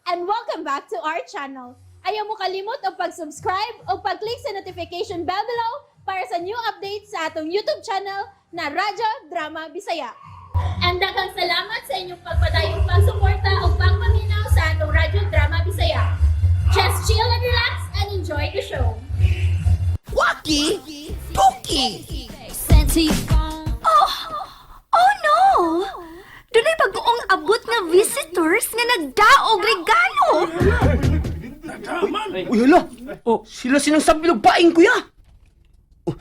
And welcome back to our channel. Ayaw mo kalimot og pag-subscribe o pag-click sa notification bell below para sa new updates sa atong YouTube channel na Radyo Drama Bisaya. And daghang salamat sa inyong pagpadayong pagsuporta o pagpaminaw sa atong Radyo Drama Bisaya. Just chill and relax and enjoy the show. Waki! Tuki! Sent to your phone. Oh! Oh no! Dunay bagoong abot nga visitors nga nagdaog regalo. Uy, hala! Oh, sila sinang sabilog paing, kuya! Oh,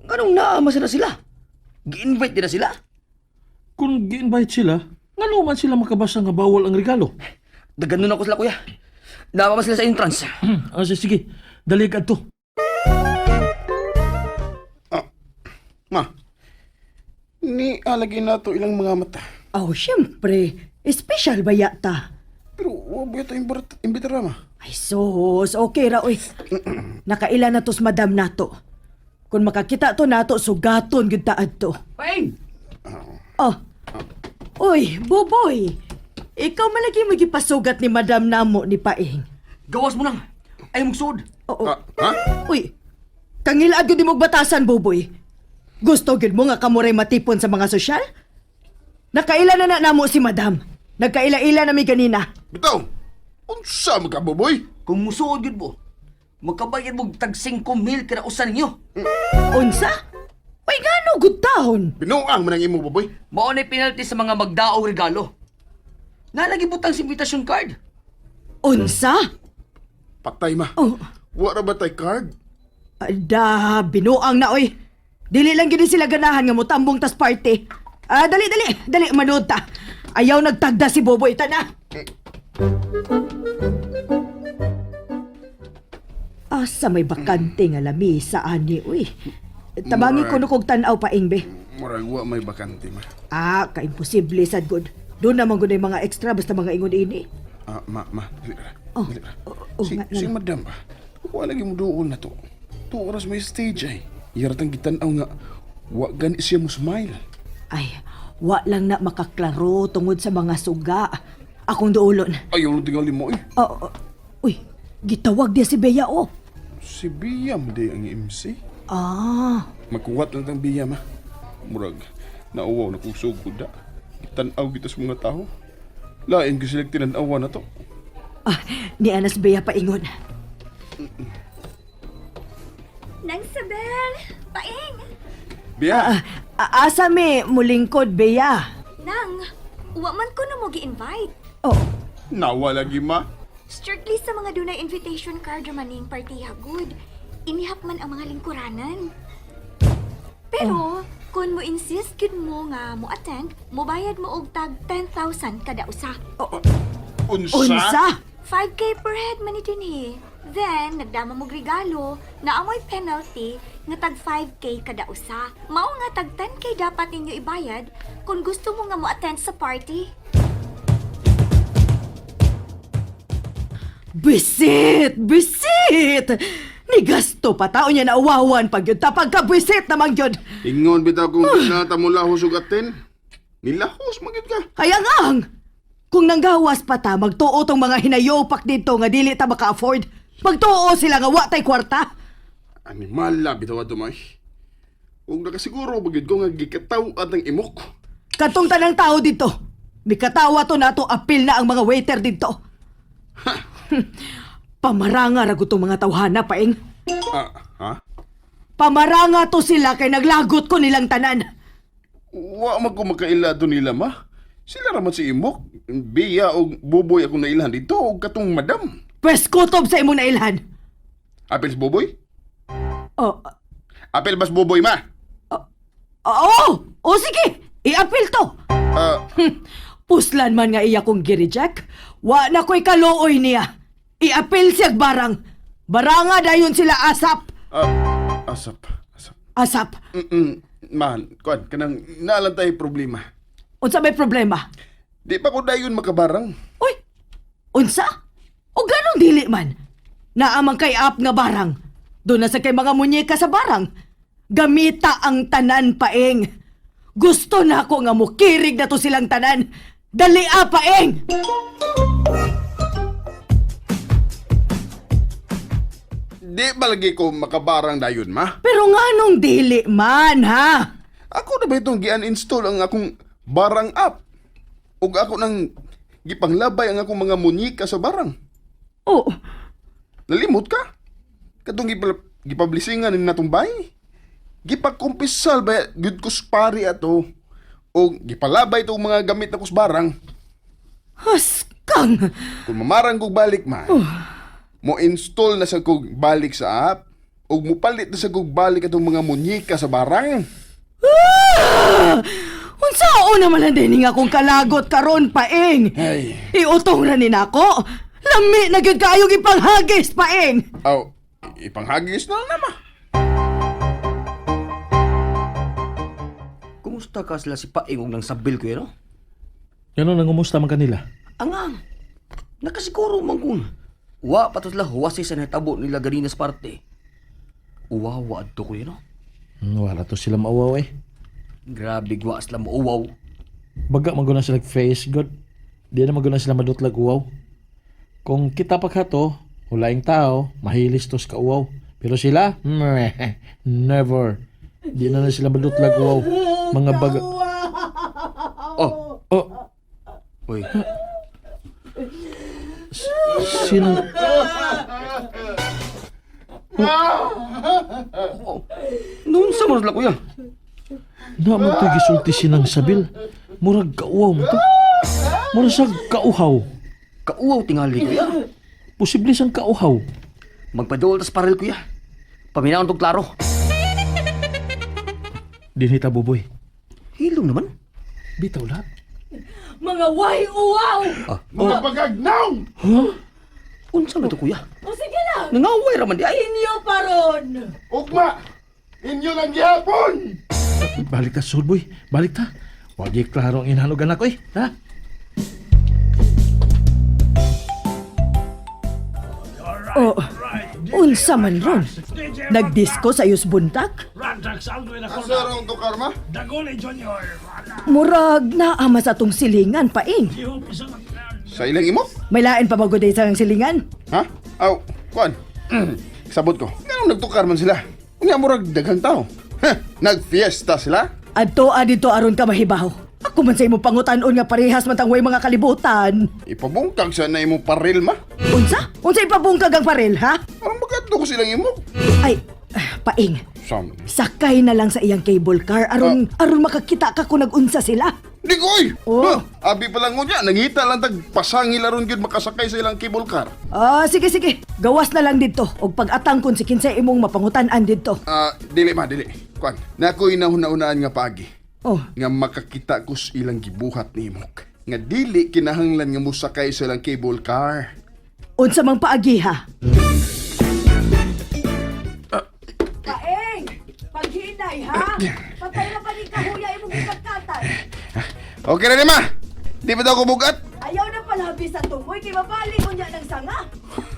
nganong naama sila sila? Gi-invite din na sila? Kung gi-invite sila, ngano man sila makabasa nga bawal ang regalo? Daganon ako sila, kuya. Naama man sila sa entrance. Sige, sige. Dali ka to. Ma, ni alagay na to ilang mga mata. Oh, syempre. Special ba yata? Pero wa ba ito imbitara, ma? Ay, sus. Okay ra, uy. Nakaila na tos madam nato. Kung makakita to nato, sugaton gyud taad to. Paing! Oh. Uy, Buboy. Ikaw malagi mo gipasugat ni madam namo ni Paing. Gawas mo nang! Ay, magsud! Oo. Ah, ha? Uy, kangilad gyud imong batasan, Buboy. Gusto gyud mo nga kamuray matipon sa mga sosyal? Nakaila na na namo si madam. Nagkaila-ila na mi ganina. Bitaw! Unsa man ka, Buboy? Kung musuod yun mo, magkabayad mo tag 5 mil kada usa ninyo. Unsa? Uy, ngano gud taon? Binuang man ang imo, Buboy. Mao na penalty sa mga magdaog regalo. Nalagi butang sa invitation card. Unsa? Patay, ma. Oh. Wa ra ba tay card? Ada, binuang na oy. Dili lang gini sila ganahan nga motambong tas party. Ah, dali dali, dali manood ta. Ayaw nagtagda si Boboy ta na. Asa may bakante nga lamisa ani uy. Tabangi ko no kog tan-aw pa ingbe. Murag wa may bakante, ma. Ah, kaimposible sad gud. Doon naman gud mga extra basta mga ingon ini. Ah, ma, ma, dili ra. Oh, Dili ra. oh, oh, si, nga, nga. si madam ba? Wa lagi mo duol na to. To oras may stage ay. Yaratang gitan-aw nga wa gani siya mo smile. Ay, wa lang na makaklaro tungod sa mga suga. Akong duolon. Ayaw lang tingali mo eh. Oh, oh, uy, gitawag niya si Bea oh. Si Bia mo di ang MC. Ah, Magkuwat lang tang Bia, ma. Murag, nauwaw na kong sugod da. Tanaw kita sa mga tao. Lain ko silang tinanawa na to. ah ni Anas Bea paingon. Nang Sabel, paing. Bia! Ah, asa mi mulingkod Bea. Nang, wa man ko na mo gi-invite. Oh, Nawa lagi, ma. Strictly sa mga dunay invitation card raman ning partiha good. Inihap man ang mga lingkuranan. Pero, kung mo insist gyud mo nga mo attend, mobayad mo og tag 10,000 kada usa. Unsa? unsa? 5K per head man ni dinhi. Then, nagdama mo regalo na amoy penalty nga tag 5K kada usa. Mao nga tag 10K dapat ninyo ibayad kung gusto mo nga mo attend sa party. Bisit, bisit. Ni gasto pa tao niya nauwawan pag yun. Tapag ka bisit naman yun. Ingon bitaw kung na mo lahos ug atin. Nilahos magyud ka. Kaya nga ang, kung nanggawas pa ta, magtuo tong mga hinayopak dito nga dili ta maka-afford. Magtuo sila nga wa tay kwarta. Animal la bitaw ato may. Ug nakasiguro magyud ko nga gikataw at ang imok. Katong tanang tao dito. Mikatawa to nato apil na ang mga waiter dito. Pamaranga ra gud tong mga tawhana paing. Ah, ha? Pamaranga to sila kay naglagot ko nilang tanan. Wa man ko makaila do nila ma. Sila ra man si imok. Bia og Buboy akong nailhan dito og katong madam. Pwes kutob sa imong nailhan. Apel si Buboy? Oh, Apel bas Buboy ma? oh, oh, sige, iapil to. Ah, Puslan man nga iya kong gireject. Wa na ko'y kaluoy niya. Iapil siyag barang. Baranga dayon sila asap. ah, asap, asap. Asap. Man, kuan kanang naalang tayo problema. Unsa may problema? Di pa ko dayon makabarang. Uy, unsa? O ganong dili man? Naamang kay app nga barang. Doon na sa kay mga munyeka sa barang. Gamita ang tanan paeng. Gusto na ako nga mukirig na to silang tanan. Dali a paeng! Di ba lagi ko makabarang dayon, ma? Pero nganong dili man, ha? Ako na ba itong gi-uninstall ang akong barang app? Ug ako nang gipanglabay ang akong mga munyika sa barang. Oh, Nalimot ka? Katong gipablisingan ni natong bay? Gipakumpisal ba gyud ko sa pari ato? O gipalabay itong mga gamit na kus barang. haskang. Kung mamarang kog balik ma, mo install na sa kog balik sa app ug mopalit na sa kog balik atong mga munyika sa barang. Ah! Unsaon naman ang dining akong kalagot karon paeng? Ay. Iutong ra ni nako. Lami na gyud kaayong ipanghagis paeng. Aw, ipanghagis na lang na ma. Kumusta ka sila si Paing og nang sabil kuya no? Ganun ang umusta man kanila. Angang. Nakasiguro man kung wa pa to sila huwasi sa natabo nila ganina sa parte. Uwawa adto kuya no? Wala to sila mauwaw eh. Grabe gwa sila mauwaw. Baga man guna sila face god. Di na maguna sila madutlag uwaw. Kung kita pa ka to, hulaing tao, mahilis tos ka uwaw. Pero sila, meh, never. Di na na sila madutlag uwaw. Mga baga. Oh, Oh, uy. sino? Oh. Noon sa mo sila kuya. Na man to gisulti sinang sabil. Murag kauwaw mo to. Murag sa kauhaw. Kauwaw tingali kuya. Posible siyang kauhaw. Magpadol tas paril kuya. Paminaon tog klaro. Dinhita buboy. Hilom naman. Bitaw lahat. Mga way uwaw. Mga pagagnaw! Unsa man to kuya? O sige lang. Nangaway ra man di ay. Inyo paron. Ugma! Inyo lang gihapon! Balik ta, sulboy. Balik ta. Wag klaro ang inhanog anak ko eh. Ha? Oh, unsa man ron? Nagdisko sa ayos buntak? Asa raw to karma? Murag naa sa atong silingan paing. Sa ilang imo? May lain pa ba gud sa ang silingan? Ha? Aw, kuan. Sabot ko. Nganong nagtukar man sila? Unya murag daghang tao. Heh, nagfiesta sila? Adto adito aron ka mahibaw. Ako man sa imong pangutan-on nga parehas man tang way mga kalibutan. Ipabungkag sa na imong paril ma. Unsa? Unsa ipabungkag ang paril, ha? Parang makadto ko silang imo. Ay, paing. Sam. Sakay na lang sa iyang cable car aron aron makakita ka kung nagunsa sila. Di ko oy. Oh. Ha, abi pa lang unya nangita lang tag pasangil aron gyud makasakay sa ilang cable car. Ah, sige sige. Gawas na lang didto og pag-atang kun si kinsay imong mapangutan-an didto. Ah, dili ma, dili. Kuan, nakoy nahuna-unaan nga paagi. Oh, Nga makakita ko sa ilang gibuhat ni imok. Nga dili kinahanglan nga mosakay sa ilang cable car. unsa mang paagi ha? Paeng, paghinay ha. Patay na pa ni kahuya imong gipagkatay. Okay na ni ma. Di pa daw ko bugat? Ayaw na palabi sa tumoy kay mabali unya ng sanga.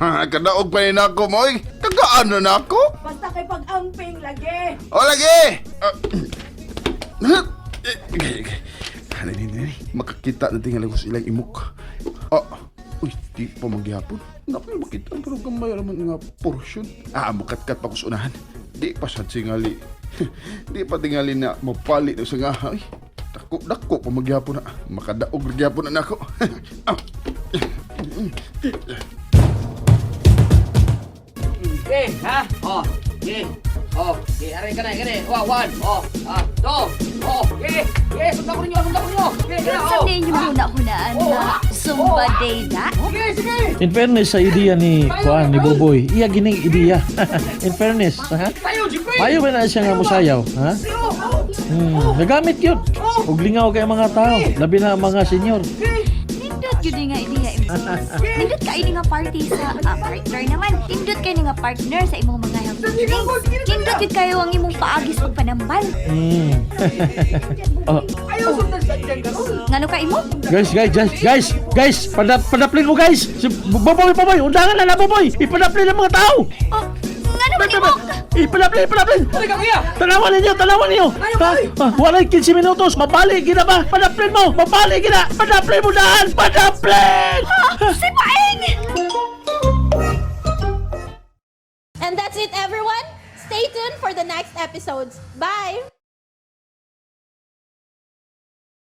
Ha, kadaog pa ni nako mo. Oy, tagaan na nako. Basta kay pag-amping lagi. O lagi. Ah, okay, okay. Ano ni ni? Makakita na tingali ko sa ilang imok. Ah, uy, di pa magyapon. Naku, makita pero gamay raman nga portion. Ah, mukatkat pa ko sa unahan. Di pa sad singali. Di pa tingali na mapalit na sa nga. Ay, dako, dako pa magyapon na. Makadaog ra gyapon na nako. Ah. Okay, ha? Oh, okay. Oh, okay. Aray ka na, kani. Wa, one. Oh, ah, two. Oh, okay. Okay, sundan ko ninyo, sundan ko ninyo. Okay, kaya, Sa oh. ninyo huna-hunaan na Zumba Day da? Okay, sige. In fairness sa ideya ni Kuan ni Buboy, iya gining ideya. In fairness, ha? Tayo, Jeffrey. Mayo ba na siya nga musayaw, ha? Nagamit yun. Og lingaw kay mga tao, labi na ang mga senyor. Nindot yun nga ideya imo. Nindot ka ini nga party sa partner naman. Nindot kay nga partner sa imong mga healthy drinks. Nindot yun kayo ang imong paagis pagpanambal. Oh, Ngano ka imo? guys, guys, guys, guys, guys, padaplin mo guys. Si Boboy, Boboy, undangan na na Boboy. Ipadaplin ang mga tao. Oh, ngano man imo? Ipadaplin, ipadaplin. Halika, kuya. Tanawan ninyo, tanawan ninyo. Ha? Ah, walay 15 minutos, mabali gina ba? Padaplin mo, mabali gina. Padaplin mo daan, padaplin. Si Paeng! And that's it, everyone. Stay tuned for the next episodes. Bye!